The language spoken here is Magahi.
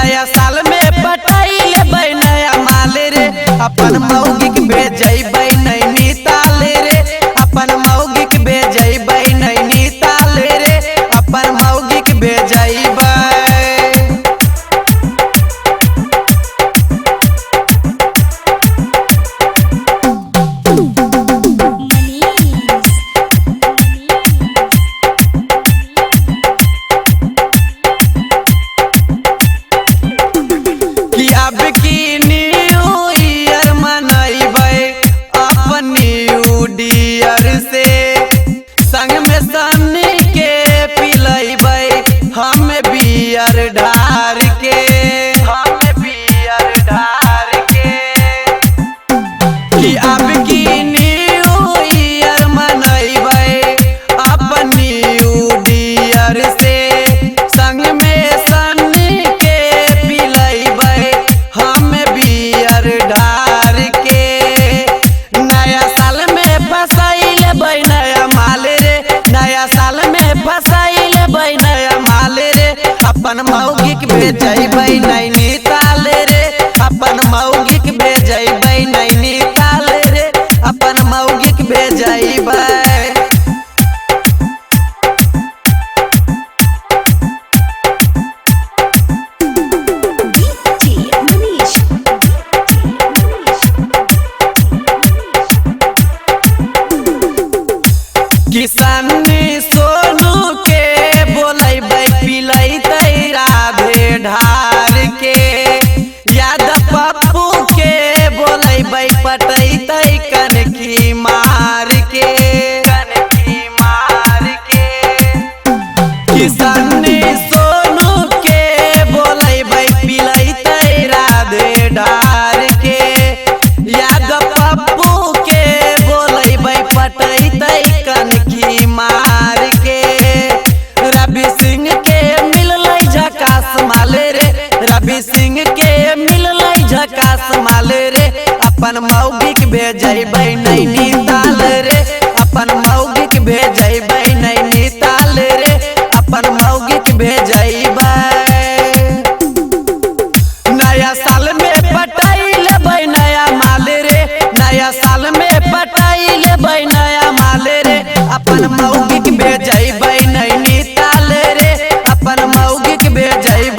नया साल में पटाई लेबै नया माल रे। अपन मौगिक भेजबै नैनीताल रे, अपन मौगिक भेजबै नैनीताल रे, अपन मौगिक भेजबै। कि अब की न्यू ईयर मनैबै अपन न्यू डियर से, संग में सन्नी के पिलैबै हम बियर ढार के, हम बियर ढार के। कि अब की न्यू ईयर मनैबै अपन न्यू डियर से, संग में सन्नी के पिलैबै हम बियर ढार के। नया साल में फसाई लेबै नया माल रे, नया साल में फसाई लेबै नया माल रे। अपन मौगिक भेजबै नैनीताल रे, अपन मौगिक भेजबै नैनीताल रे, अपन मौगिक भेजबै। DJ Manish. किसान सोनू के बोलैबै पिलैतै राधे ढार के, यादव पप्पू के बोलैबै पटैतै कनखी मार के, कनखी मार के। किसान सोनू के बोलैबै पिलैतै राधे ढार के, यादव पप्पू के बोलैबै पटैतै कनखी मार के। रवि सिंह के मिललै झकास माल रे, रवि सिंह के मिललै झकास माल रे। अपन मौगिक भेजबै नैनीताल रे, अपन मौगिक भेजबै नैनीताल रे, अपन मौगिक भेजबै। नया साल में पटाई लेबै नया माल रे, नया साल में पटाई लेबै नया माल रे। अपन मौगिक भेजबै नैनीताल रे, अपन मौगिक भेजबै।